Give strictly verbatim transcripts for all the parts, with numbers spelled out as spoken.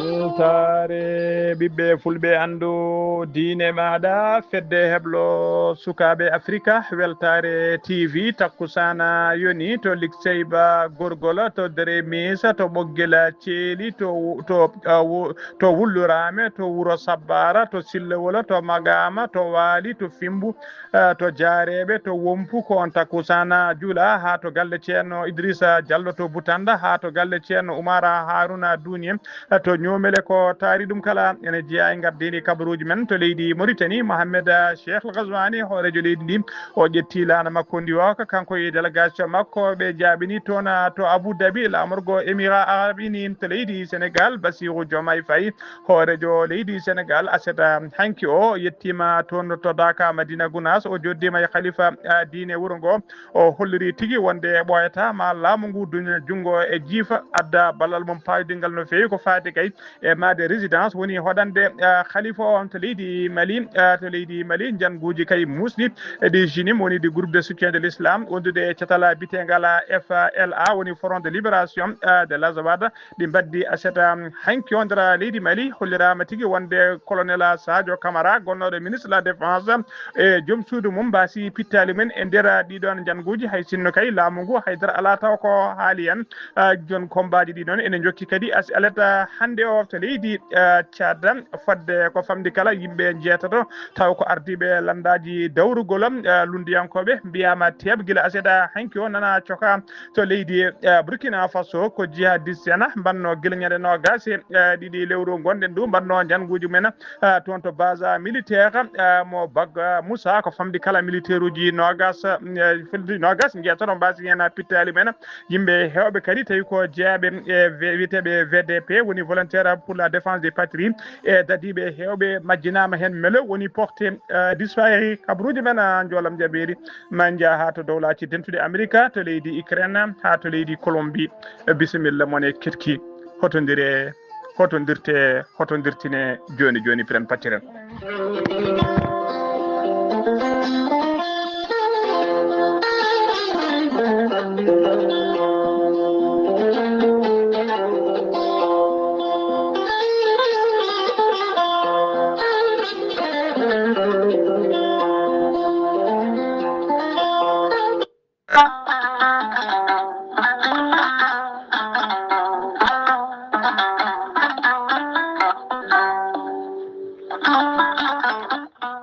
Weltaare ɓiɓɓe fulɓe, anndu diine maaɗa, fedde heblo sukaaɓe Afrika, weltaare T V, takkusaana yoni to Likseyba Gorgola, to Deremisa, to Ɓoggila Ceeli, to, to, uh, wu-, to Wulluraame, to Wuro Sabbara, to Sillowolo, to Magaama, to Waali, to Fimbu, eh, to Jaareeɓe, to Wompu, ko on takkusaana juula, haa to galle Ceerno Idrissa Diallo to Butanda, haa to galle Ceerno Umara Haruna Duniye, eh, to Ñoomele. Ko taari ɗum kala, ene jeyaa e ngardiindi kabaruuji men to leydi Mauritanie. Mohamed, eh, Cheikh Al Ghazouani, hooreejo leydi ndi, o ƴetti laana makko ndiwooka, kanko e délégation makko, ɓe jaaɓini toon, eh, to Abu Dhabi, laamorgo Émirats Arabes Unis, to leydi Sénégal, Bassirou Diomaye Faye, hooreejo leydi Sénégal, aset, um, hanki o yettiima toon to Daaka Madina Gunaas, o joddiima e khalifa, uh, diine wuro ngo. O holliri tigi wonde ɓooyataa ma laamu ngu duña junngo e jiifa, adda ballal mum paaydingal no feewi ko faati kay e maade résidence woni hoɗande, uh, khalifa o on to leydi Mali, uh, to leydi Mali. Njannguuji kay muusɗi, eh, ɗi JNIM woni ɗi groupe de soutien de l'islam wondude e catal biyeteengal F L A woni Front de Libération, uh, de l'Azawad. Ɗi mbaddi aset, um, hanki o nder leydi Mali, holliraama tigi wonde colonel Sadio Camara, gonnooɗo ministre de la Défense, e joom suudu mum mbaasi pittaali mum e nder ɗiɗon njannguuji, hay sinno kay laamu ngu haydara alaa taw ko haali en. Ah, jon kombaaji ɗi noon ene njokki kadi as-, alata hannde o to leydi, ah, Tchad, fodde ko famɗi kala yimɓe njeetato, taw ko ardiiɓe lanndaaji dawrugol, ah, lunndiyankooɓe mbiyaama teeɓ gila aset hanki o nana coka to leydi, eh, Burkina Faso, ko jihadiste en mbanno gila ñande noogaas e, eh, ɗiɗi lewru ngonɗen ndu, mbanno njannguuji mumen, eh, toon to base militaire, eh, mo Bag-, eh, Moussa, ko famɗi kala militaire uji noogaas, eh, fulɓe noogaas njeetato mbaasi heen pittaali mumen. Yimɓe heewɓe kadi tawi ko jeeyaɓe e V-, wiyeteeɓe V D P, woni Volontaire pour la Défense des Patries, e dadiiɓe heewɓe majjinaama heen melo woni porté, eh, disparu. Kabaruuji men, ah, njoolam jaɓeeri. Ma en njah haa to Dowlaaji Dentuɗi Amerika, to leydi Ukraine, haa to leydi Colombie. Bisimilla mon e ketki. Hotondire, hotondirte, hotondirtine jooni jooni, piren pattiren.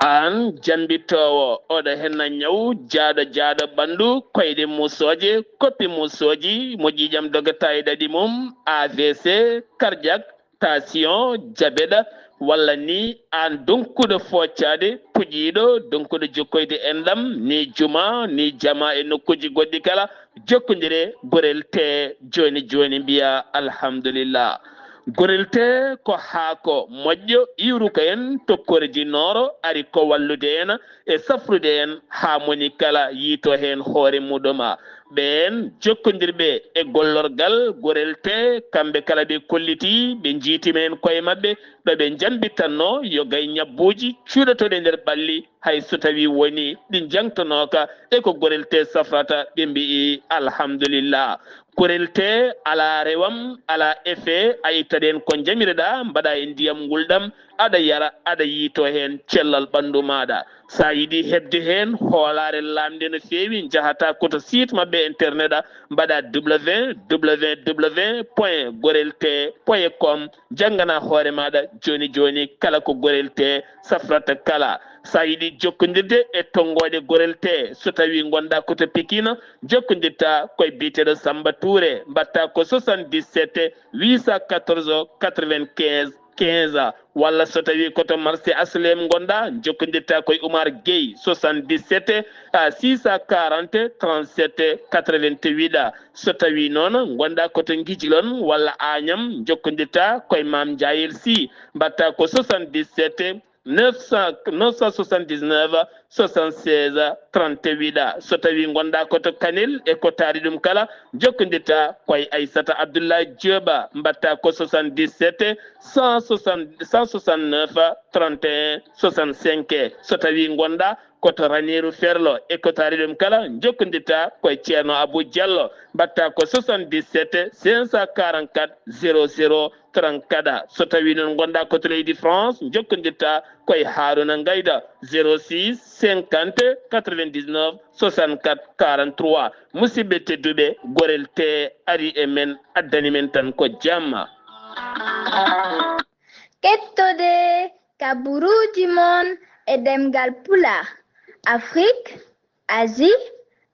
Aan jammbitoowo, oɗo henna ñaw jaaɗo jaaɗo ɓanndu, koyɗe muusooje, koppi muusooji, mo ƴiiƴam dogata e ɗaɗi mum, A V C, cardiaque, tension, jabeɗa, walla ni aan donkuɗo foocaade, puƴiiɗo, donkuɗo jokkoyde enɗam, ni juma, ni jama e nokkuuji goɗɗi kala, jokkondire Gorel Tee jooni jooni, mbiya alhamdulillah. Gorel Tee ko haako moƴƴo, iwruka en, tokkoreji nooro, ari ko wallude en e safrude en haa moni kala yiito heen hoore muɗum. Ɓeen jokkondirɓe e gollorgal Gorel Tee, kamɓe kala ɓe kolliti, ɓe njiitima heen koye maɓɓe, ɗo ɓe njambitanno yo gay ñabbuuji cuuɗotooɗi e nder ɓalli, hay so tawii woni ɗi njangtonooka e ko Gorel Tee safrata, ɓe mbi'i alhamdulillah. Gorel Tee alaa rewam, alaa effet, a ittat heen ko njamireɗaa, mbaɗaa e ndiyam ngulɗam, aɗa yara, aɗa yiito heen cellal ɓanndu maaɗa. So a yiɗi heɓde heen hoolaare laamnde no feewi, njahata ko to site maɓɓe internet, a mbaɗa W W W point gorel tee point com, janngana hoore maaɗa jooni jooni kala ko Gorel Tee safrata kala. So a yiɗi jokkondirde e tonngooɗe Gorel Tee, so tawii ngonɗaa ko to Pikine, jokkondirta koye biyeteeɗo Samba Touré, mbaɗta ko soixante-dix-sept huit cent quatorze quatre-vingt-quinze quinze, walla so tawii ko to marché Aslem ngonɗaa, jokkondirta koye Oumar Gueye, soixante-dix-sept six cent quarante trente-sept quatre-vingt-huit. So tawii noon ngonɗaa ko to Ngijilon walla Agnam, jokkondirta koye Maam Njaayel Sy, mbaɗta ko soixante-dix-sept neuf cent, neuf cent soixante-dix-neuf soixante-seize trente-huit. So tawii ngonɗaa ko to Kanel e ko taari ɗum kala, jokkondirta koye Aissata Abdoulaye Diop, mbaɗta ko soixante-dix-sept cent soixante, cent soixante-neuf trente et un soixante-cinq. So tawii ngonɗaa ko to Raneeru Ferlo e ko taari ɗum kala, jokkondirta koye Ceerno Abou Diallo, mbaɗta ko soixante-dix-sept cinq cent quarante-quatre zéro zéro trente-quatre. So tawii noon ngonɗaa ko to leydi France, njokkondirtaa ko e Haaruna Ngayda, zéro six cinquante quatre-vingt-dix-neuf soixante-quatre quarante-trois. Musidɓe tedduɓe, Gorel Tee arii e men, addani men tan ko jamma. Kettode kaburuuji mon e ɗemngal Pulaar, Afrique, Asie,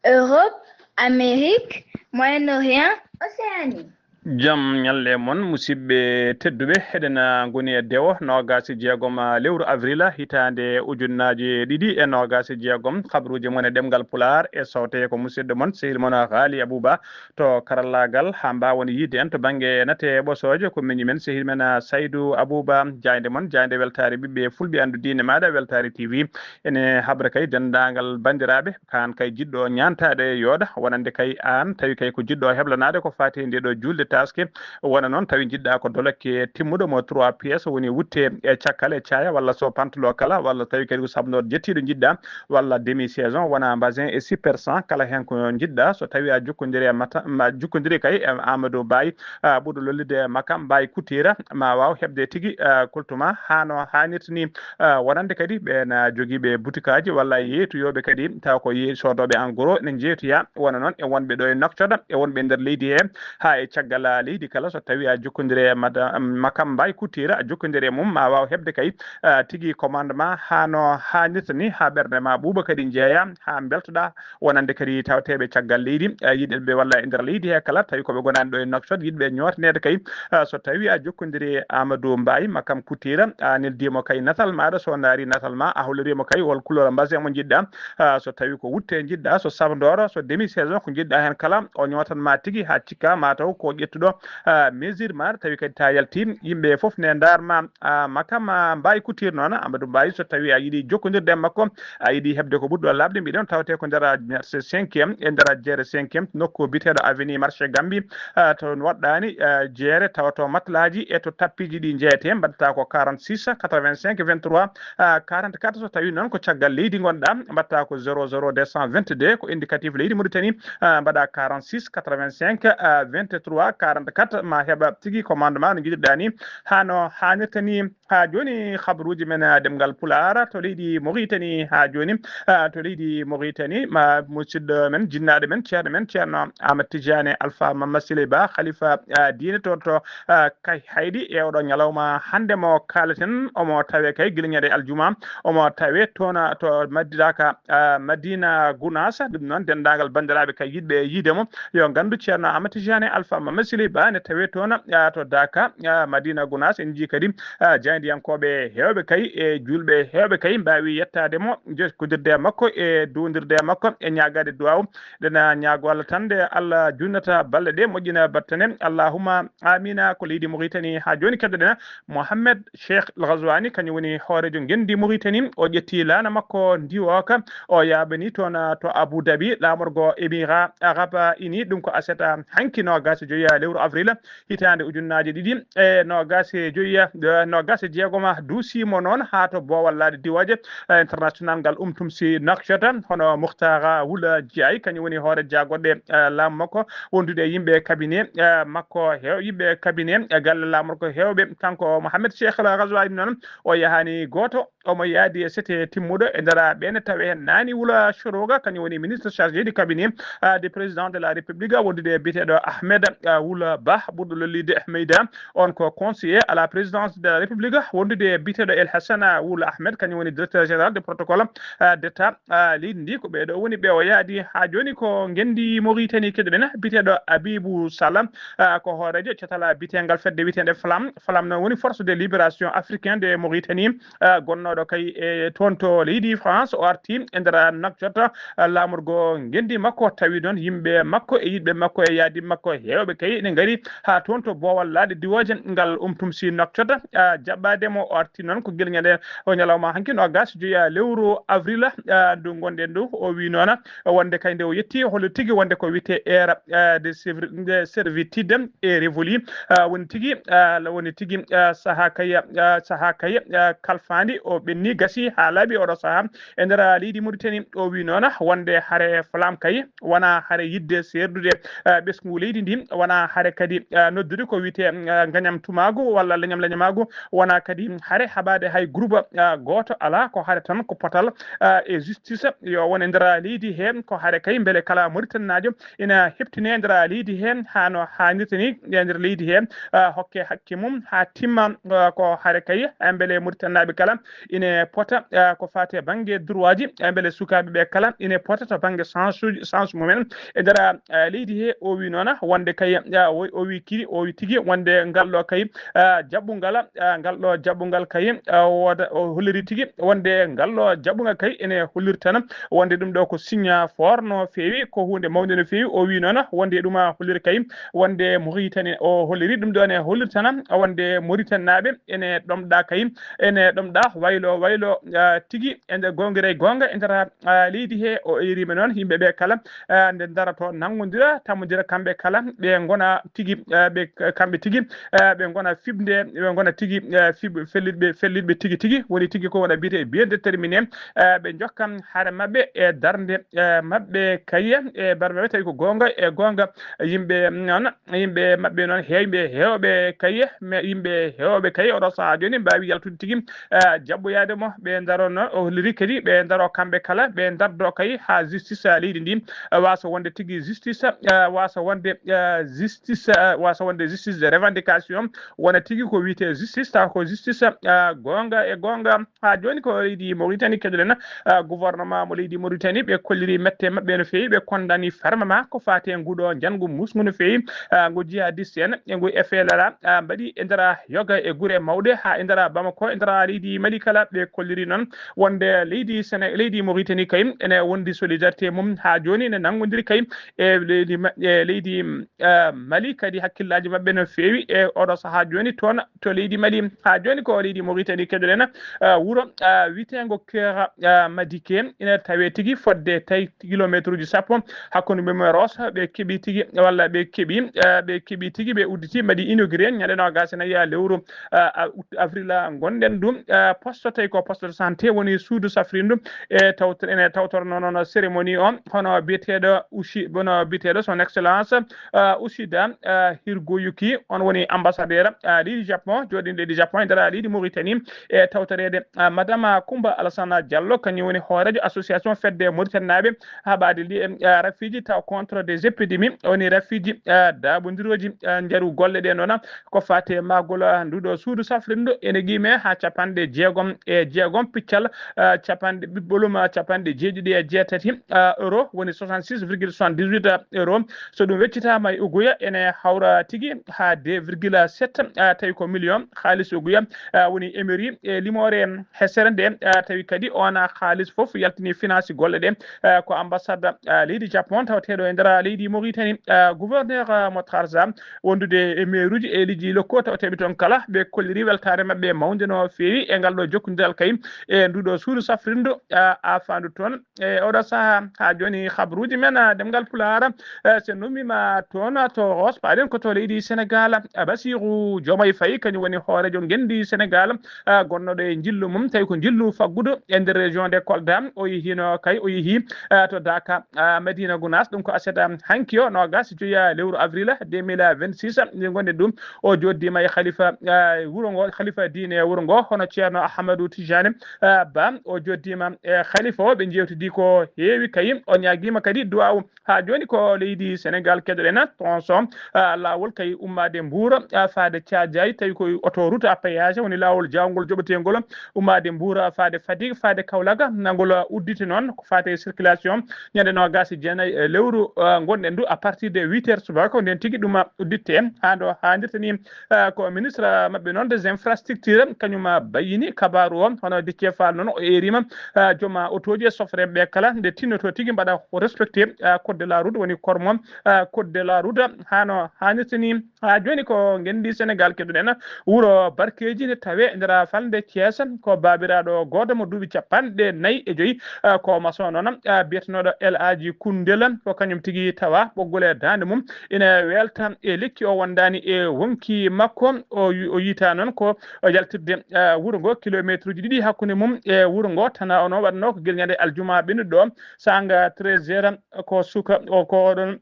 Europe, Amérique, Moyen-Orient, Océanie. Jam ñalle mon, musidɓe tedduɓe. Eɗen, ah, ngoni e dewo noogaas e jeegom, ah, lewru avril, hitaande ujunnaaje ɗiɗi e noogaas e jeegom. Habruuji mon e ɗemngal Pulaar e sowte ko musidɗo mon, sehil mon, ah, Haali Abuba to karallaagal, haa mbaawon yiide en to bannge nate ɓosooje. Ko miñi men, sehil men, ah, Saydu Abuba. Jaaynde mon, jaaynde weltaare ɓiɓɓe fulɓe, anndu diine maaɗa, Weltaare T V. Ene habra kay denndaangal banndiraaɓe, ko aan kay jiɗɗo ñaantaade yooɗa, wonande kay aan tawi kay ko jiɗɗo heblanaade ko faati e nde ɗo juulde taaske, wona noon tawi njiɗɗa ko dolokke timmuɗo mo trois pièces, woni wutte e cakkal e caaya, walla so pantalon kala, walla tawi kadi ko sabnoor jettiiɗo njiɗɗa, walla demi saison, wona mbasin e super cent, kala heen ko njiɗɗa. So tawi a jokkondiri e mata, ma jokkondiri kay e Amadou Baye, ah, ɓurɗo lollude Makam Baye Kutira, ma waaw heɓde tigi, ah, koltuma haa no haanirta ni. Ah, wonande kadi ɓeen, ah, jogiiɓe butikaaji walla yeeytuyooɓe kadi, taw ko yeey-, soodooɓe en gros ne njeeytoya, wona noon e wonɓe ɗo e Nouakchott, e wonɓe nder leydi he, haa e caggal, ah, leydi kala. So tawi a jokkondiri e mada-, Makam Baye Kutira, a jokkondiri e mum, ma waaw heɓde kay, ah, tigi commande ma haa no haanirta ni, haa ɓernde ma ɓuuɓa kadi njeeya, haa mbeltoɗa wonande kadi tawteeɓe caggal leydi, eh, yiɗɓe walla e nder leydi he kala, tawi ko ɓe gonaani ɗo e Nouakchott, yiɗɓe ñootaneede kay, eh, so tawi a jokkondiri e Amadou Mbaye, Makam Kutira, a neldiima kay natal maaɗa, so ndaari natal ma, a holliriima kay hol couleur mbasin mo njiɗɗa, eh, so tawi ko wutte njiɗɗa, so sabdooro, so demi saison ko njiɗɗa heen kala, o ñootan ma tigi haa cikka ma taw ko ƴettuɗo, eh, mesure maaɗa, tawi kadi ta yalti, yimɓe fof ne ndaar ma, ah, Makam, ah, Mbaye Kutira noon, Amadou Mbaye, so tawi a yiɗi jokkondirde e makko, a yiɗi heɓde ko ɓurɗo laaɓde, mbiɗon tawte ko nder, ah, cinquième, e nder jeere cinquième, nokku biteeɗo Avenue Marché Gambie, ah, to woɗɗaani, ah, jeere, tawa to matlaaji e to tappiiji ɗi njeyete, mbaɗata ko quarante-six quatre-vingt-cinq vingt-trois, ah, quarante-quatre. So tawi noon ko caggal leydi ngonɗa, mbaɗata ko zéro zéro deux cent vingt-deux, ko indicatif leydi Mauritanie, ah, mbaɗa quarante-six quatre-vingt-cinq, ah, vingt-trois quarante-quatre, ma heɓa tigi commandement no njiɗirɗa ni, haa no haanirta ni. Haa jooni, habruuji men, ah, ɗemngal Pulaar to leydi Mauritanie. Haa jooni, ah, to leydi Mauritanie, ma musidɗo men, jinnaaɗo men, ceerno men, Ceerno Ahmad Tidiane Alpha Mama Sile Ba, Khalifa, ah, diine toon to, ah, Kay Haydi, e oɗo ñalawma hannde mo kaaleten, omo tawe kay gila ñande aljuma, omo tawe toon, ah, to Madinaka, ah, Madina Gunaas. Ɗum noon, denndaangal banndiraaɓe kay yiɗɓe yiide mo, yo nganndu Ceerno Ahmad Tidiane Alpha Mama Sile Ba ne tawe toon, ah, to Daka, ah, Madina Gunaas. En njii kadi, ah, jaayndiyankooɓe heewɓe kay e juulɓe heewɓe kay mbaawi yettaade mo, jokkondirde e makko e duwondirde e makko e ñaagaade duwaaw. Ɗena ñaago Allah tan nde Allah junnata balɗe ɗe, moƴƴina battane. Allahumma amina. Ko leydi Mauritanie haa jooni keddoɗen Mohamed Cheikh El Ghazouani, kañum woni hooreejo ngenndi Mauritanie. O ƴetti laana makko ndiwooka, o yaaɓani toon to Abu Dhabi, laamorgo Émirats Arabes Unis. Ɗum ko aset hanki noogaas e joyi lewru avril, hitaande ujunnaaje ɗiɗi e noogaas e joyi, eh, noogaas e jeegom. Duusiimo noon haa to boowal laaɗe diwaaje, eh, international ngal Umtumsi Nouakchott, hono Mukhtar Wula Diaye, kañum woni hoore jaagoɗe, eh, laamu makko, wondude e yimɓe cabinet, eh, makko heew-, yimɓe cabinet, eh, galle laamorgo heewɓe. Kanko Mohamed Cheikh El Ghazouani noon, o yahaani gooto, omo yaadi e sete timmuɗo e nder ɓeen tawi heen Nani Wula Shoroga, kañum woni ministre chargé du cabinet, ah, du président de la République, wondude e biyeteeɗo Ahmed, ah, Wula Bah, ɓurɗo lolliide Ahmeyda. On ko conseiller à la présidence de la République, wondude e biyeteeɗo El Hassan, ah, Wula Ahmed, kañum woni directeur général de protocole, ah, d'État, ah, leydi ndi. Ko ɓeeɗo woni ɓe o yaadi haa jooni ko ngenndi Mauritanie keddoɗen, biyeteeɗo Abibou Salam, ah, ko hooreejo catal biyeteengal fedde wiyeteende Flam. Flam noon woni Force de Libération Africaine de Mauritanie, ah, gonnooɗo kay e toon to leydi France. O arti e nder Nouakchott, ah, laamorgo ngenndi makko, tawi noon yimɓe makko e yiɗɓe makko e yaadi makko heewɓe kay ene ngari haa toon to boowal laaɗe diwaaje ngal Umtumsi Nouakchott, ah, jaɓɓaade mo. O arti noon ko gila ñande o ñalawma hanki noogaas e joyi lewru avril, ah, ndu ngonɗen ndu. O wi noon wonde kay nde o yetti holo tigi wonde ko wiyetee Air, ah, de Servi-, de Servitude e Rivoli, ah, woni tigi, ah, woni tigi, ah, sahaa kay, ah, sahaa kay, ah, kalfaandi o ɓenni, gasi haa laaɓi oɗo sahaa e nder leydi Mauritanie. O wi noon wonde hare Flamme kay wona hare yiɗde seerdude, eh, ɓesngu leydi ndi, wona hare kadi, eh, noddude ko wiyetee, eh, ngañam tumaagu walla leñam leñamaagu, wona kadi hare haɓaade hay groupe, eh, gooto alaa, ko hare tan ko potal, eh, e justice yo won e nder leydi he, ko hare kay mbele kala Mauritannaajo ina heptine e nder leydi he, haa no haanirta ni e nder leydi he, eh, hokke hakke mum haa timma, eh, ko hare kay, eh, mbele Mauritannaaɓe kala ine pota, eh, ko faati e bannge droit ji, eh, mbele sukaaɓe ɓe kala ine pota to bannge chance uji, chance mumen e nder, eh, leydi he. O wi noon wonde kay, eh, o, o wi kiri, o wi tigi wonde ngal ɗo kay, eh, jaɓɓungal, eh, ngal ɗo jaɓɓungal kay, eh, wooda, o holliri tigi wonde ngal ɗo jaɓɓungal kay ene holliri tan wonde ɗum ɗo ko signe fort no feewi, ko huunde mawnde no feewi. O wi noon wonde ɗum a holliri kay wonde Mauritanie, o holliri ɗum ɗo ne holliri tan wonde Mauritanie naaɓe ene ɗomɗa kay, ene ɗomɗa waylo waylo, ah, tigi e nder goongre goonga e nder, ah, leydi he. O erima noon yimɓe ɓe kala, ah, nde daroto nanngodira, tammodira kamɓe kala, ɓe ngona tigi, ah, ɓe kamɓe tigi, ah, ɓe ngona fiɓde, ɓe ngona tigi, ah, fiɓ-, fellitɓe, fellitɓe tigi tigi, woni tigi ko wona biyete bien déterminé, ah, ɓe njokka hare maɓɓe e darnde, ah, maɓɓe kay e bar maɓɓe tawi ko goonga e goonga. Yimɓe noon, yimɓe maɓɓe noon, heewɓe, heewɓe kay, me-, yimɓe heewɓe kay oɗo sahaa jooni mbaawi yaltude tigi, eh, jaɓɓoyaade mo. Ɓe ndaro noon, o holliri kadi, ɓe ndaro kamɓe kala, ɓe ndardo kay haa justice, eh, leydi ndi, eh, waasa wonde tigi justice, eh, waasa wonde, eh, justice, eh, waasa wonde justice de revendication, wona tigi ko wiyetee justice, tawa ko justice, eh, goonga e goonga. Haa jooni ko leydi Mauritanie keɗoɗen, ah, gouvernement mo leydi Mauritanie, ɓe kolliri mette maɓɓe no feewi, ɓe kondani fermement ko faati e nguɗo njanngu musngu no feewi, ah, ngu jihadiste en, e ngu F L R A, ah, mbaɗi e nder yoga e gure mawɗe, haa e nder Bamako, e nder leydi Mali kala, ɓe kolliri noon wonde leydi Séné-, leydi Mauritanie kay ene wondi solidarité mum haa jooni, ene nanngodiri kay e leydi ma-, e leydi, ah, Mali, kadi hakkillaaji maɓɓe no feewi e oɗo sahaa jooni toon to leydi Mali. Haa jooni ko leydi Mauritanie keɗoɗen, ah, wuro, ah, wiyeteengo Kera, ah, Madike, ina tawee tigi fodde tawi kilometre uji sappo hakkunde mum e Rosso. Ɓe keɓi tigi, walla ɓe keɓi, ah, ɓe keɓi tigi, ɓe udditi, mbaɗi inauguré ñande noogaas e nayi lewru, ah, ah, août, avril, ah, ngonɗen ɗum. Ah, poste tawi ko poste de santé woni suudu safrindu e tawtor-, ene tawtorno noon cérémonie o, hono biyeteeɗo Ushi-, hono biyeteeɗo son excellence, ah, Ushida, ah, Hirgoyuki, on woni ambassadeur, ah, leydi Japon, jooɗiiɗo leydi Japon e nder leydi Mauritanie, e tawtoreede, ah, Madame Koumba Alassane Diallo, kañum woni hooreejo association fedde Mauritanie naaɓe, haɓaade li-, ah, rafiiji taw contre des épidémies, woni rafiiji, ah, daaɓondirooji, ah, njaru golle ɗe noon, ko faati e maagol, ah, nduɗo suudu safrindu ene qiime haa capanɗe jeegom e jeegom piccal, ah, capanɗe, ɓiɓɓolum, ah, capanɗe jeeɗiɗi e jeetati, ah, euro, woni soixante-six virgule soixante-dix-huit euro. So ɗum weccitaama e uguya, ene hawra tigi haa deux virgule sept, ah, tawi ko million haalis uguya, ah, woni émeri e limoore hesere nde, ah, tawi kadi oon haalis fof yaltini finance golle ɗe, ah, ko ambassade, ah, leydi Japon tawateeɗo e nder leydi Mauritanie, ah, gouverneur, ah, Matar Sarr wondude e meeruuji e liiji lokko tawateeɓe toon kala, ɓe kolliri weltaare maɓɓe mawnde no feewi e ngal ɗo jokkondiral kay e nduɗo suudu safrindu, ah, afandu toon. E oɗo sahaa, haa jooni, habruuji men, ah, ɗemngal Pulaar, eh, so nummiima toon to Ross, paaɗen ko to leydi Senegaal, ah, Basiiru Jomaay Fay, kañum woni hooreejo ngenndi Senegaal, ah, gonnooɗo e njillu mum, tawi ko njillu faggudu e nder région de Kolda. O yehiino kay, o yehi, ah, to Daaka, ah, Madina Gunaas, ɗum ko aset, ah, hanki o, noogaas e joy lewru avril deux mille vingt-six, nde ngonɗen ɗum. O jooɗdiima e halifa, ah, wuro ngo, halifa diine wuro ngo, hono Ceerno Ahmadu Tijani, ah, Ba. O jooɗdiima e halifa o, ɓe njeewtidi ko heewi kay. O ñaagiima kadi duwaawu. Haa jooni ko leydi Senegaal keɗoɗen, toon so, ah, laawol kay ummaade Mbuur, ah, faade Caajaay, tawi ko autoroute à péage, woni laawol jaawngo joɓeteengol, ummaade Mbuur, ah, faade Fatick, faade Kaolack, nangol, ah, udditi noon ko faati e circulation ñande noogaas e jeenayi e lewru, ah, ngonɗen ndu, à partir de huit heures subaka, ko ndeen tigi ɗum, ah, udditte haa ɗo haanirta ni. Ah, ko ministre maɓɓe noon des infrastructures, kañum, ah, bayyini kabaaru o, hono Déthié Fall noon o eeriima, ah, joom, ah, otooji e sofreeɓe ɓe kala nde tinnoto tigi mbaɗa respecté, ah, code de la route, woni kormo, ah, code de la route, haa no haanirta ni. Haa jooni ko ngenndi Senegaal keɗoɗen, wuro Barkeeji ne tawee e nder falnde Thiès, ko baabiraaɗo gooto mo duuɓi capanɗe nayi e joyi, ah, ko maçon noon, ah, biyetenooɗo El Hadji Koundéla, ko kañum tigi tawa ɓoggol e daande mum ina weelta e lekki o wondaani e wonkii makko. O wi-, o yiytaa noon ko o yaltirde, ah, wuro ngo kilomètre Metruji ɗiɗi hakkunde mum e wuro ngo. Tana ono waɗno ko gila ñande aljuma ɓennuɗo ɗo, sanga treize heures, ko suka o ko ɗon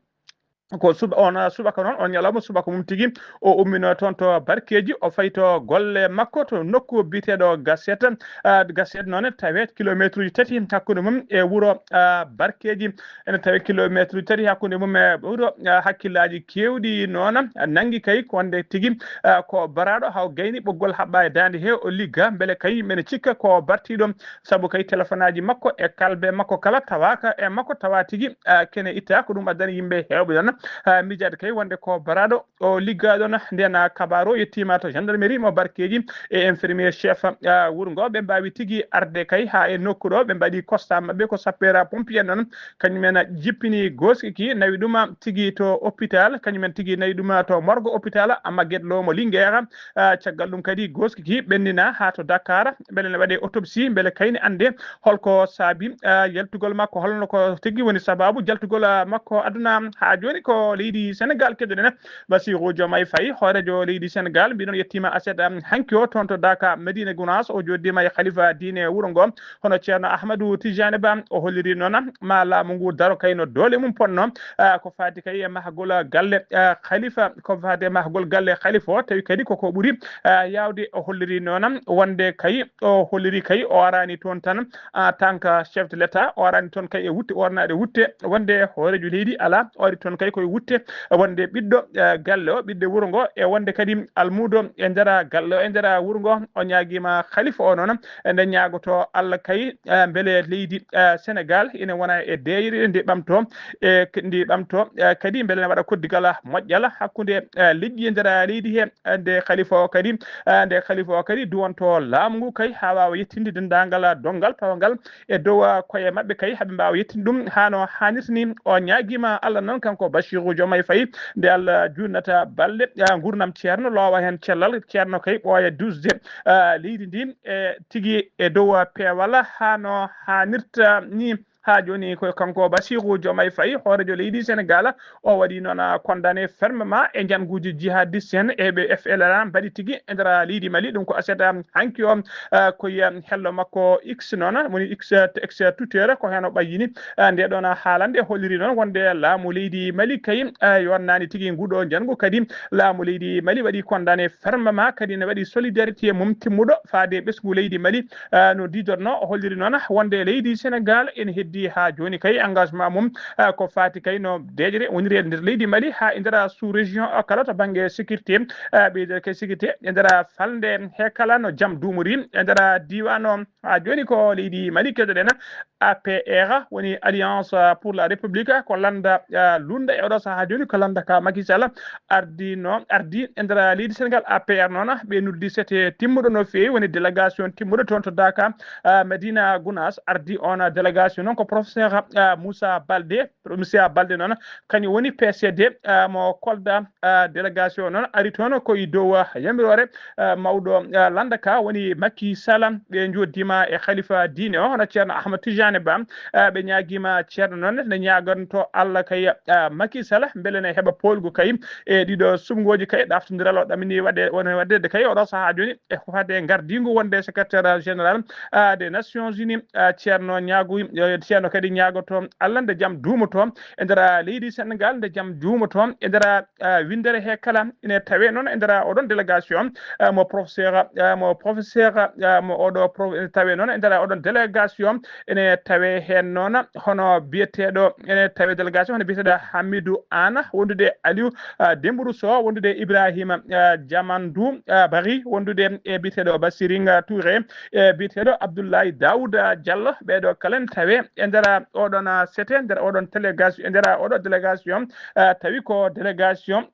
ko suba on subaka noon, on ñalawma subaka mum tigi. O ummino toon to Barkeeji, o fayi to golle makko to nokku biyeteeɗo Gaset. Gaset noon tawet kilometre uji tati hakkunde mum e wuro Barkeeji. Ene tawi kilometre uji tati hakkunde mum e wuro. Hakkillaaji keewɗi noon nanngi kay ko wonde tigi ko baraaɗo haw gayni ɓoggol haɓɓa e daande he, o ligga mbele kay mene cikka ko bartiiɗo, sabu kay telefonaaji makko e kalbe makko kala tawaaka e makko, tawa tigi kene itta. Ko ɗum addani yimɓe heewɓe noon miijaade kay wonde ko baraaɗo o ligga ɗon. Nden kabaaru o yettiima to gendarmerie mo Barkeeji e infirmier chef wuro ngo. Ɓe mbaawi tigi arde kay haa e nokku ɗo, ɓe mbaɗi constat maɓɓe ko sapeur pompier noon, kañumen jippini gooski ki, nawi ɗum tigi to hôpital, kañumen tigi nawi ɗum to morgue hôpital Magatte Lô mo Linguère. Caggal ɗum kadi gooski ki ɓennina haa to Dakar, mbele ne waɗe autopsie, mbele kayni annde holko saabi yaltugol makko, holno ko tigi woni sababu jaltugol makko aduna. Haa jooni ko leydi Sénégal keɗoɗen. Bassirou Diomaye Faye, hooreejo leydi Sénégal, mbiɗon yettiima aset hanki o toon to Daaka Medina Gounass, o jooɗiima e khalifa diine wuro ngo, hono Ceerno Ahmadou Tidiane Ba. O holliri noon ma laamu ngu daro kay no doole mum ponno, ko faati kay e mahgol galle khalifa, ko faati e mahgol galle khalifa o, tawi kadi koko ɓuri yaawde. O holliri noon wonde kay, o holliri kay o araani toon tan en tant que chef de l'État, o araani toon kay e wutte, o arnaade wutte wonde hooreejo leydi alaa, o ari toon kay koye wutte wonde ɓiɗɗo galle o, ɓiɗɗo wuro ngo, e wonde kadi almuudo e nder galle o, e nder wuro ngo. O ñaagiima khalifa o noon, nde ñaagoto Allah kay mbele leydi Sénégal ina wona e deeƴre, ndi ɓamto e ndi ɓamto kadi mbele ne waɗa koddigal moƴƴal hakkunde leƴƴi e nder leydi he. Nde khalifa o kadi, nde khalifa o kadi duwanto laamu ngu kay haa waawa yettinde denndaangal donngal pawangal e dow koye maɓɓe kay, haɓe mbaawa yettinde ɗum haa no haanirta ni. O ñaagiima Allah noon, kanko Bassirou Diomaye Faye, nde Allah juutnata balɗe nguurndam ceerno, loowa heen cellal, ceerno kay ɓooya duusde leydi ndi e tigi e dow peewal haa no haanirta ni. Haa jooni ko kanko Bassirou Diomaye Faye, hooreejo leydi Sénégal, o waɗi noon condamné fermement e njannguuji jihadiste en e ɓe F L N A mbaɗi tigi e nder leydi Mali. Ɗum ko aset hanki o, ko hello makko X noon, woni X, X Twitter, ko heen o ɓayyini nde ɗoon haalande, holliri noon wonde laamu leydi Mali kay yonnaani tigi nguɗo njanngu, kadi laamu leydi Mali waɗi condamné fermement, kadi ne waɗi solidarité mum timmuɗo faade ɓesngu leydi Mali. No diidorno, o holliri noon wonde leydi Sénégal ene heddi haa jooni kay engagement mum ko faati kay no deeƴre woniri e nder leydi Mali haa e nder sous région o kala to bannge sécurité, ɓeyder kay sécurité e nder falnde he kala no jam duumori e nder diiwaan o. Haa jooni ko leydi Mali keɗoɗen. A P R woni Alliance pour la République, ko lannda lunɗa e oɗo sahaa jooni, ko lannda ka Macky Sall ardino, ardi e nder leydi Sénégal. A P R noon ɓe noddi sete timmuɗo no feewi, woni délégation timmuɗo toon to Daaka Medina Gounass. Ardi on délégation noon ko professeur Moussa Baldé. Monsieur Baldé noon, kañum woni P C D mo Kolda. Délégation noon ari toon ko e dow yamiroore mawɗo lannda ka woni Macky Sall. Ɓe njooɗdiima e khalifa diine o, hono Ceerno Ahmad Tidiane Ba. Ɓe ñaagiima ceerno noon ne ñaaganto Allah kay Macky Sall mbele ne heɓa poolgu kay e ɗiɗo suɓngooji kay ɗaftondiral o ɗamini waɗe, woni waɗde kay oɗo sahaa jooni e ko faati e ngardiingu wonde secrétaire général des Nations Unies. Ceerno ñaagu, ceerno kadi ñaagoto Allah nde jam duumoto e nder leydi Sénégal, nde jam duumoto e nder winndere he kala. Ene tawe noon e nder oɗon délégation mo professeur, mo professeur, mo oɗo prof-, ene tawe noon e nder oɗon délégation, ene tawe heen noon hono biyeteeɗo, ene tawe délégation hono biyeteeɗo Hamidou Anne, wondude Aliou Dembourou Sow, wondude Ibrahima Diamandou Barry, wondude e biyeteeɗo Bassirou Touré, e biyeteeɗo Abdoulaye Daouda Diallo. Ɓeeɗo kala ne tawe e nder oɗon sete, nder oɗon délégation, e nder oɗo délégation, tawi ko délégation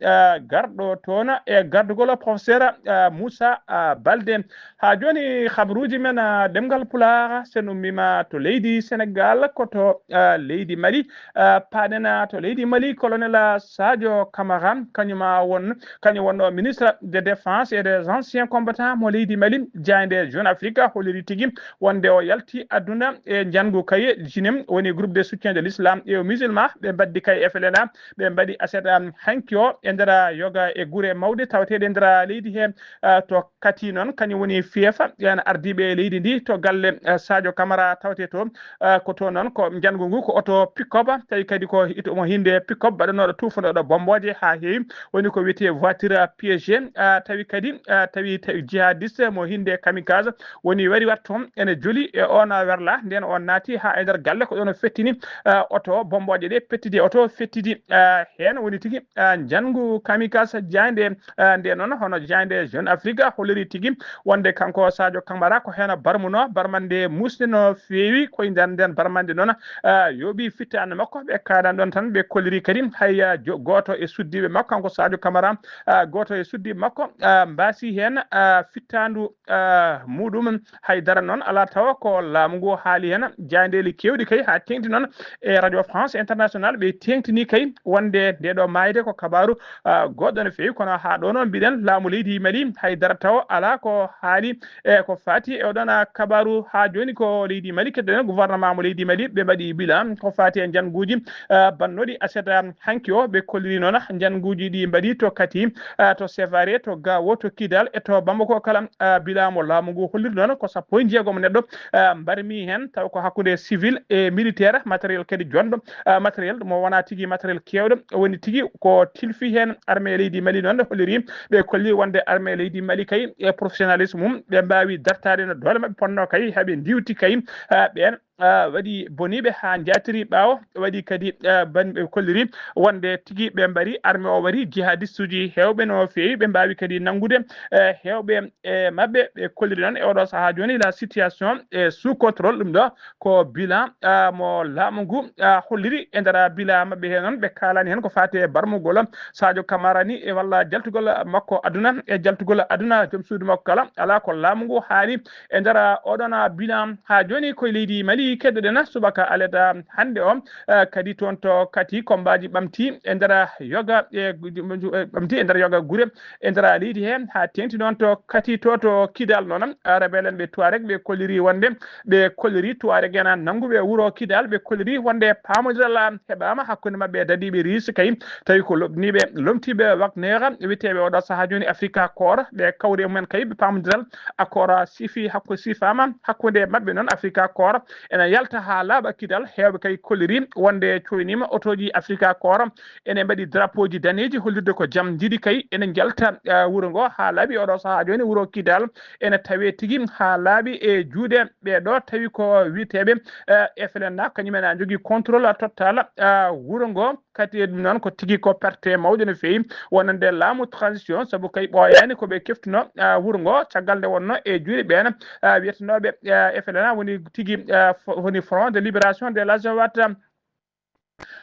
garɗo toon e gardugol professeur Moussa Baldé. Haa jooni habruuji men ɗemngal Pulaar, sen ummiima to leydi Sénégal, ko to leydi Mali. Paaɗen to leydi Mali, colonel Sadio Camara, kañum won, kañum wonno ministre de défense et des anciens combattants mo leydi Mali. Jaaynde Jeune Afrique holliri tigi wonde o yalti aduna e njanngu kay Jinim, woni groupe de soutien de l'islam et aux musulmans, ɓe mbaddi kay F L N A, ɓe mbaɗi aset, um, hanki o e nder yoga e gure mawɗe tawateeɗe e nder leydi he, uh, to Kati noon, kañum woni fief, ɓeen ardiiɓe leydi ndi to galle, uh, Sadio Camara tawte to, uh, ko to noon ko njanngu ngu ko oto pick-up, tawi kadi ko ito mo hinde pick-up baɗanooɗo tuufanooɗo bombooje haa heewi, woni ko wiyetee voiture piégée, uh, tawi kadi, uh, tawi, tawi jihadiste mo hinde kamikaze woni wari watto ene joli e on werla, nden on naati haa e nder galle, ko ɗon o fettini, uh, oto bombooje ɗe pettidi, oto fettidi, uh, heen woni tigi, uh, njanngu kamikaze jaaynde, uh, nde noon hono jaaynde Jeune Afrique holliri tigi wonde kanko Sadio Camara ko heen barmuno, barmande musde no feewi, koye nder nden barmande noon, uh, yooɓi fittaande makko, ɓe kaadan ɗon tan, ɓe kolliri kadi hay, uh, jo-, gooto e suddiiɓe makko, kanko Sadio Camara, uh, gooto e suddiiɓe makko, uh, mbaasi heen, uh, fittaandu, uh, muɗum hay dara noon alaa tawa ko laamu ngu haali heen. Jaayndeeli keewɗi kay haa teeŋti noon e Radio France International ɓe teeŋtini kay wonde nde ɗo maayde ko kabaaru, ah, goɗɗo no feewi, kono haa ɗo noon mbiɗen laamu leydi Mali hay dara tawa alaa ko haali e ko faati e oɗon, ah, kabaaru. Haa jooni ko leydi Mali keddoɗen gouvernement mo leydi Mali ɓe mbaɗi bilan ko faati e njannguuji, ah, bannooɗi aset, ah, hanki o ɓe kolliri noon njannguuji ɗi mbaɗi to Kati, ah, to Sévaré, to Gao, to Kidal e to Bamako kala, ah, bilan mo laamu ngu holliri noon ko sappo e jeegom neɗɗo, ah, mbarmi heen, taw ko hakkunde civil e militaire, matériel kadi jonɗo, ah, matériel mo wona tigi matériel keewɗo, woni tigi ko tilfi heen armée leydi Mali noon holliri, ɓe kolli wonde armée leydi Mali kay e professionnalisme mum, ɓe mbaawi dartaade no doole maɓɓe ponno kay, haɓe ndiwti kay, ah, ɓeen, ah, waɗi boniiɓe haa njaatiri ɓaawo, waɗi kadi, ah, ban-, ɓe kolliri wonde tigi ɓe mbari armée o wari jihadistuuji heewɓe no feewi, ɓe mbaawi kadi nanngude, eh, heewɓe e maɓɓe, ɓe kolliri noon e oɗo sahaa jooni la situation est sous contrôle, ɗum ɗo ko bilan, ah, mo laamu ngu, ah, holliri. E nder bilan maɓɓe heen noon ɓe kaalani heen ko faati e barmugol Sadio Camara ni e walla jaltugol makko aduna e jaltugol aduna joom suudu makko kala, alaa ko laamu ngu haali e nder oɗon bilan. Haa jooni koye leydi Mali keddoɗen subaka aleda hannde o, eh, kadi toon to Kati kombaaji ɓamti e nder yoga e ɓamti e nder yoga gure e nder leydi he, haa teeŋti noon to Kati to, to Kidal noon, ah, rebelle en ɓe Tuareg ɓe kolliri wonde ɓe kolliri Tuareg en nannguɓe wuro Kidal, ɓe kolliri wonde paamondiral heɓaama hakkunde maɓɓe e dadiiɓe Riisi kay, tawi ko lomniiɓe, lomtiiɓe Wagner, wiyeteeɓe oɗo sahaa jooni Afrika Koor, ɓe kawri e mumen kay, ɓe paamondiral accord sifi hakku-, sifaama hakkunde maɓɓe noon Afrika Koor, ene yalta haa laaɓa Kidal, heewɓe kay kolliri wonde coyniima otooji Afrika Koor, ene mbaɗi drapeauji daneeji hollirde ko jam njiɗi kay, ene njalta, ah, wuro ngo haa laaɓi oɗo sahaa jooni wuro Kidal, ene tawee tigi haa laaɓi e juuɗe ɓee ɗo tawi ko wiyeteeɓe, eh, F L N A, kañum en a jogii contrôle total, ah, wuro ngo. Kadi e ɗum noon ko tigi ko perte mawɗo no feewi wonande laamu transition, sabu kay ɓooyaani ko ɓe keftuno, ah, wuro ngo caggal nde wonno e juuɗe ɓeen, ah, wiyetenooɓe, ah, F L N A woni tigi, ah, fo-, woni Front de Libération de l'Azawad.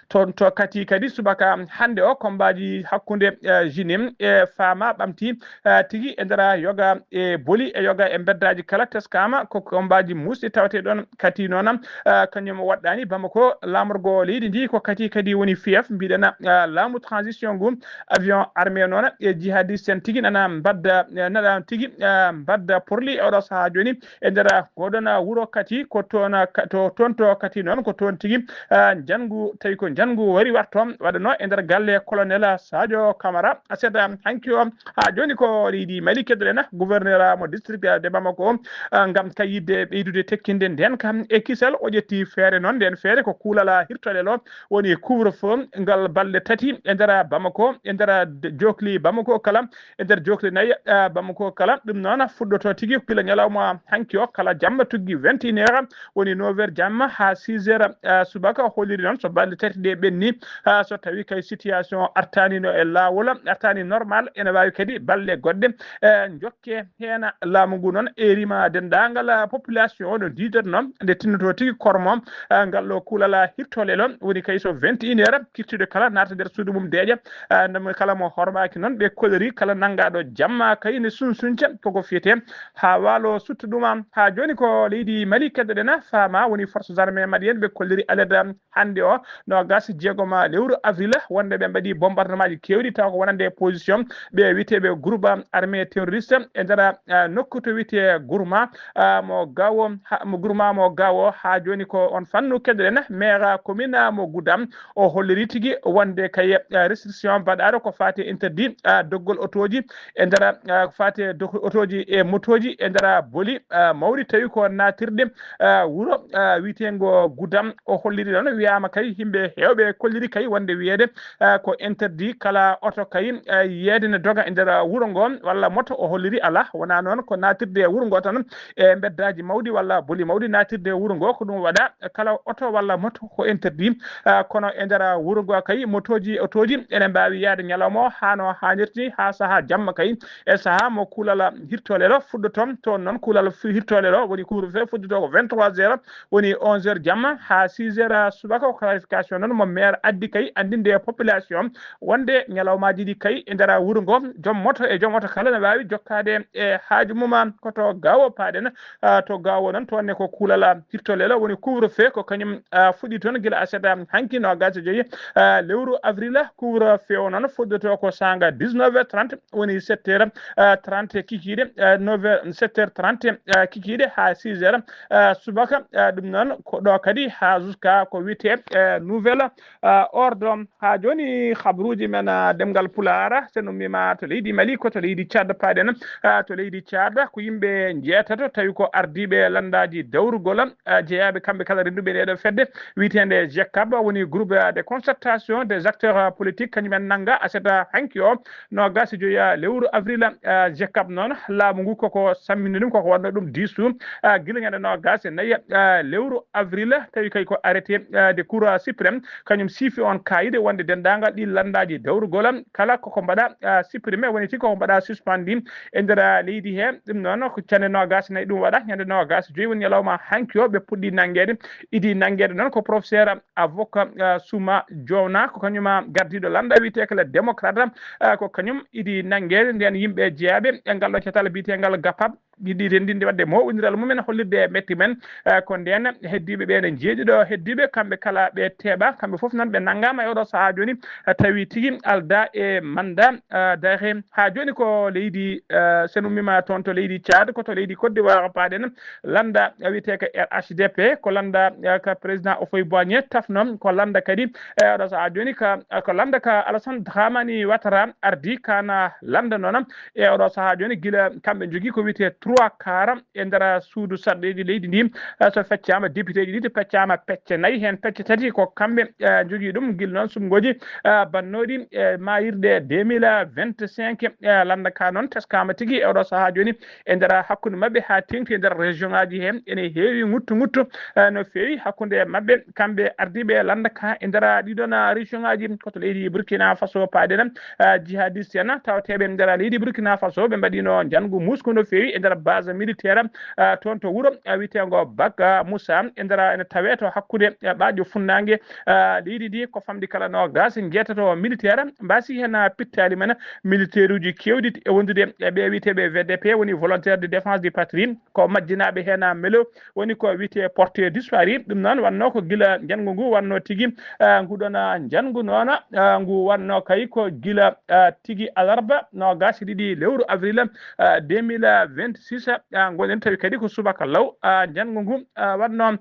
Toon to Kati kadi subaka hannde o kombaaji hakkunde, eh, Jinim e Fama ɓamti, eh, tigi e nder yoga e Boli e yoga e mbeddaaji kala teskaama ko kombaaji muusɗi tawetee ɗoon Kati noon, eh, kañum waɗɗaani Bamako laamorgo leydi ndi ko Kati kadi woni fief mbiɗen, eh, laamu transition ngu avion armé noon e jihadiste en tigi nana mbadda, eh, nana tigi, eh, mbadda porli e oɗo sahaa jooni e nder goɗon wuro Kati, ko toon, ka-, to, toon to Kati noon, ko toon tigi, ah, njanngu, tawi ko njanngu wari watto waɗano e nder galle colonel Sadio Camara. Aset, ah, hanki o, haa jooni ko leydi Mali keddoɗen, gouverneur mo district de Bamako, ah, ngam kayitde ɓeydude tekkinde nden kam e kisal, o ƴetti feere noon, nden feere ko kuulal hirtolel o, woni couvre-feu ngal balɗe tati e nder Bamako, e nder d-, jokli Bamako kala, e nder jokli nayi, ah, Bamako kala. Ɗum noon fuɗɗoto tigi gila ñalawma hanki o kala jamma tuggi vingt et une heures, woni neuf heures jamma haa six heures, ah, subaka, holliri noon so balɗe tati ɗe ɓenni, ah, so tawi kay situation artaani no e laawol, artaani normal, ene waawi kadi balɗe goɗɗe, eh, jokke heen. Laamu ngu noon e rima denndaangal, ah, population o no diidoto noon nde tinnoto tigi kormo, ah, ngal ɗo kuulal, ah, hirtolel o, woni kay so vingt et une heures kirtude kala naata nder suudu mum deeƴa, ah, ndema kala mo hormaaki noon, ɓe kolori kala nanngaaɗo jamma kay ne sunsunca koko fiyetee haa waalo sutta ɗum. Haa jooni ko leydi Mali keddoɗen, faama woni forces armées maliennes ɓe kolliri alede hannde o, no Jeegoma lewru avril, wonde ɓe mbaɗi bombardement ji keewɗi, taw ko wonande position ɓe wiyeteeɓe groupe armé terroriste e nder, ah, nokku to wiyetee Gourma, ah, mo Gawo, ha, mo Gourma mo Gawo. Haa jooni ko on fannu keɗoɗen. Maire commune, ah, mo Gouda, o holliri tigi wonde kay, ah, restriction mbaɗaaɗo ko faati interdit, ah, doggol otooji e nder, ah, ko faati dog-, otooji e motooji e nder boli, ah, mawɗi, tawi ko naatirde, ah, wuro, ah, wiyeteengo Gouda. O holliri noon, wiyaama kay yimɓe heewɓe kolliri kay wonde wiyeede, ah, ko interdit kala oto kay, ah, yiyeede ne doga e nder wuro ngo walla moto. O holliri alaa, wonaa noon, ko naatirde e wuro ngo tan e mbeddaaji mawɗi walla boli mawɗi naatirde e wuro ngo, ko ɗum waɗa kala oto walla moto ko interdit. Ah, kono e nder wuro ngo kay motooji, otooji ene mbaawi yahde ñalawma o haa no haanirta ni, haa sahaa jamma kay, e sahaa mo kuulal hirtoleeɗo fuɗɗotoo. Toon noon kuulal fu-, hirtoleeɗo woni couvre-feu fuɗɗotoo ko vingt-trois heures, woni onze heures jamma haa six heures subaka. Ko clarification noon mo maire addi kay anndinde e population wonde ñalawmaaji ɗi kay e nder wuro ngo, joom moto e joom oto kala ne waawi jokkaade e haaju mum. Ko to Gawo paaɗen, ah, to Gawo noon, toon ne ko kuulal hirtoleeɗo woni couvre-feu, ko kañum, ah, fuɗɗi toon gila aset, ah, hanki noogaas e joyi, ah, lewru avril. Couvre-feu o noon fuɗɗotoo ko saanga dix-neuf heures trente, woni sept heures, ah, trente kikiiɗe, ah, neuf heures, sept heures trente, ah, kikiiɗe haa six heures, ah, subaka. Ah, ɗum noon ko ɗo kadi haa jusqu'à ko wiyetee, ah, nouvel, ah, ordre. Haa jooni, habruuji men, ah, ɗemngal Pulaar, so en ummiima to leydi Mali, ko to leydi Tchad paaɗen. Ah, to leydi Tchad, ko yimɓe njeetato, tawi ko ardiiɓe lanndaaji dawrugol, ah, jeyaaɓe kamɓe kala rennduɓe e ɗee ɗoo fedde wiyeteende GECAP, woni groupe de concertation des acteurs, ah, politiques, kañum en nannga aset, ah, hanki o, noogaas e joyi, ah, lewru avril. Ah, GECAP noon, laamu ngu koko sammini ɗum, koko waɗno ɗum diisu, ah, gila ñande noogaas e nayi, ah, lewru avril, tawi kay ko arrêté, ah, de Cour suprême, kañum siifi on kaayide wonde denndaangal ɗi lanndaaji dawrugol kala koko mbaɗa, ah, supprimé, woni tigi koko mbaɗa suspendi e nder, ah, leydi he. Ɗum noon ko ñande noogaas e nayi ɗum waɗa, ñande noogaas e joyi woni ñalawma hanki o ɓe puɗɗi nanngeede. Idi nanngeede noon ko professeur avocat, ah, Souma Diona, ko kañum, ah, gardiiɗo lannda wiyetee ko le démocrate, ah, ko kañum idi nanngeede. Nden yimɓe jeyaaɓe e ngal ɗo catal biyeteengal GAPAP yiɗi renndinde waɗde mooɓondiral mumen, hollirde e metti men, eh, ko ndeen heddiiɓe ɓee ne njeeɗiɗo heddiiɓe, kamɓe kala ɓe teeɓa, kamɓe fof noon ɓe nanngaama e oɗo sahaa jooni, eh, tawi tigi aldaa e mannda, eh, dare. Haa jooni ko leydi, eh, so en ummiima toon to leydi Tchad, ko to leydi Côte d'Ivoire paaɗen, lannda wiyetee ko R H D P, ko lannda, eh, ka président Houphouët-Boigny tafno, ko lannda kadi, eh, oɗo sahaa jooni ka, ko lannda ka Alassane Dramane Ouattara ardii, kana lannda noon. E oɗo sahaa jooni, gila kamɓe njogii ko wiyetee trois quarts e nder suudu sarɗiiji leydi ndi, eh, so feccaama députéeji ɗiɗi, peccaama pecce nayi, heen pecce tati ko kamɓe, eh, njogii ɗum. Gila noon suɓngooji, eh, bannooɗi, eh, maayirɗe deux mille vingt-cinq, eh, lannda ka noon teskaama tigi e oɗo sahaa jooni e nder hakkunde maɓɓe haa teeŋti e nder région ŋaaji heen. Ene heewi ŋuttu ŋuttu, eh, no feewi hakkunde maɓɓe, kamɓe ardiiɓe lannda ka e nder ɗiɗon région ŋaaji, ko to leydi Burkina Faso paaɗen, eh, jihadiste en tawateeɓe e nder leydi Burkina Faso, ɓe mbaɗino njanngu muusngu no feewi e nder base militaire, eh, toon to wuro, eh, wiyeteengo Baka Moussa, e nder ene tawee to hakkunde, eh, ɓaaƴo funnaange, eh, leydi ndi, ko famɗi kala noogaas e njeetato militaire, mbaasi heen pittaali men militaire uji keewɗi e wondude e ɓe wiyeteeɓe V D P, woni volontaire de défense du patrie, ko majjinaaɓe heen melo, woni ko wiyetee porté disparu. Ɗum noon wannoo ko gila njanngu ngu wannoo tigi, ah, nguɗon, ah, njanngu noon, ah, ngu wannoo kay ko gila, ah, tigi alarba noogaas e ɗiɗi lewru avril, ah, deux mille vingt-six, ah, ngonɗen tawi kadi ko subaka law, ah, njanngu ngu, ah, wannoo.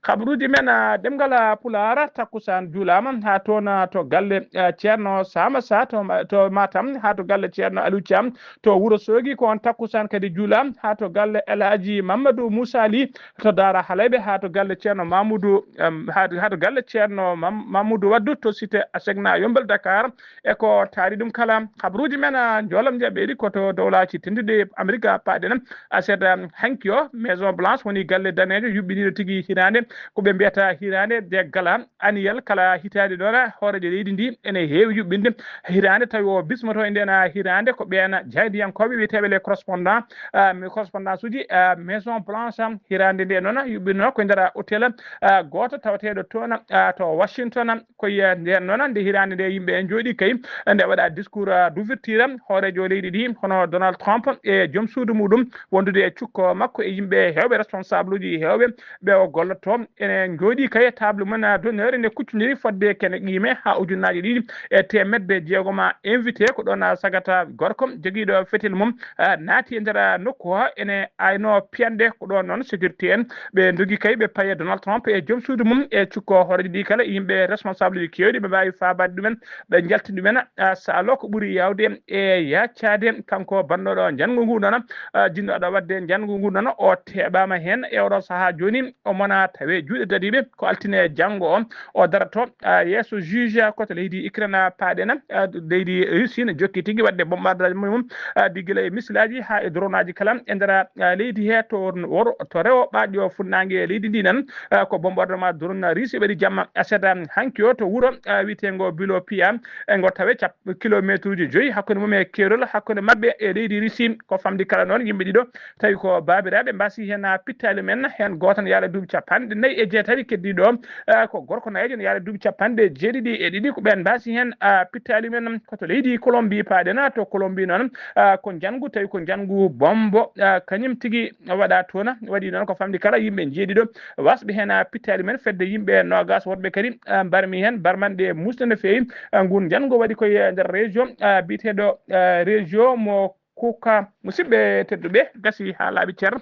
Kabaruuji men, ah, ɗemngal, ah, Pulaar, takkusaan juulaama haa toon, ah, to galle, ah, Ceerno Saama Sah to Ma-, to Matam, haa to galle Ceerno Aliou Thiam to Wuro Soogi, ko on takkusaan kadi juulaa haa to galle El Hadji Mamadou Moussa Ly to Daara Halayɓe, haa to galle Ceerno Mamoudou, em, haa, haa to galle Ceerno Mam-, Mamoudou Waddu to cité Asegna Yombel Dakar, e ko taari ɗum kala. Kabaruuji men, ah, njoolam nde ɓeydi ko to Dowlaaji Tedduɗi Amerik paaɗen. Aset, um, hanki o, Maison Blanche woni galle daneejo yuɓɓiniiɗo tigi hiraande, ko ɓe mbiyata hiraande de gala annuel kala hitaande ɗoon, hooreejo leydi ndi ene heewi yuɓɓinde hiraande, tawi o bismoto e ndeen hiraande ko ɓeen jaayndiyankooɓe wiyeteeɓe les correspondants, ah, mi correspondance uji, ah, Maison Blanche, hiraande nde noon yuɓɓinoo ko e nder hôtel, ah, gooto tawateeɗo toon, ah, to Washington. Ko e ndeen noon nde hiraande nde yimɓe njooɗii kay, nde waɗa discours, ah, d'ouverture, hooreejo leydi ndi hono Donald Trump e joom suudu muɗum wondude e cukko makko e yimɓe heewɓe, responsable uji heewɓe ɓe o gollotoo. ene njooɗii kay e table mum, a, d'honneur, ene kuccondiri fodde kene qiime haa ujunnaaje ɗiɗi e teemedde jeegom. A, invité ko ɗoon, a, sagata gorko jogiiɗo fetel mum, a, naati e nder, a, nokku o, ene ayno piyanɗe. Ko ɗoon noon sécurité en ɓe ndogi kay, ɓe paye Donald Trump e joom suudu mum e cukko hooreejo ɗi kala, yimɓe responsable ji keewɗi, ɓe mbaawi faabaade ɗumen, ɓe njaltini ɗumen, a, saalo ko ɓuri yaawde e yaacaade. Kanko bannooɗo njanngu ngu noon, a, jinnoɗo waɗde njanngu ngu noon, o teɓaama heen e oɗo sahaa jooni, o mona tawe juuɗe dadiiɓe. Ko altine janngo o, o darato, a, yeeso juge ko to leydi Ukraine paaɗen. A, leydi Russie ne jokki tigi waɗde bombardage mum, a, di gila e misilaaji haa e dronaaji kala e nder, a, leydi he to wor-, to rewo ɓaaƴo funnaange leydi ndi nan. A, ko bombardement drone Russie waɗi jamma aset hanki o to wuro, a, wiyeteengo Bilopia. E ngo tawe cap-, kilomeetruuji joyi hakkunde mum e keerol hakkunde maɓɓe e leydi Russie. Ko famɗi kala noon yimɓe ɗiɗo tawi ko baabiraaɓe, mbasi heen, a, pittaali men, heen gooto ne yaara duuɓi capanɗe nayi e jeetati, keddiiɗo, a, ko gorko nayeejo ne yaara duuɓi capanɗe jeeɗiɗi e ɗiɗi. Ko ɓeen mbasi heen, a, pittaali men. Ko to leydi Colombie paaɗen. To Colombie noon, a, ko njanngu, tawi ko njanngu bombo, a, kañum tigi waɗa toon. Waɗi noon ko famɗi kala yimɓe jeeɗiɗo wasɓe heen, a, pittaali men, fedde yimɓe noogas woɗɓe kadi, a, mbarmi heen, barmanɗe musde no feewi. A, ngun njanngu waɗi koye nder région, a, biyeteeɗo, a, région mo Kuka. Musidɓe tedduɓe, gasi haa laaɓi cer.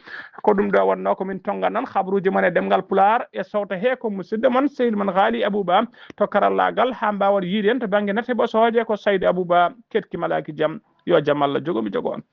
Ko ɗum ɗo wonnoo ko min tonngan noon habruuji mon e ɗemngal Pulaar e sowto he ko musidɗo mon, sehil mon Haali Abuba to karallaagal, haa mbaawon yiide en to bannge nate ɓosooje ko Saydu Abuba. Ketki malaaki jam, yo jam Allah jogo mi jogo on.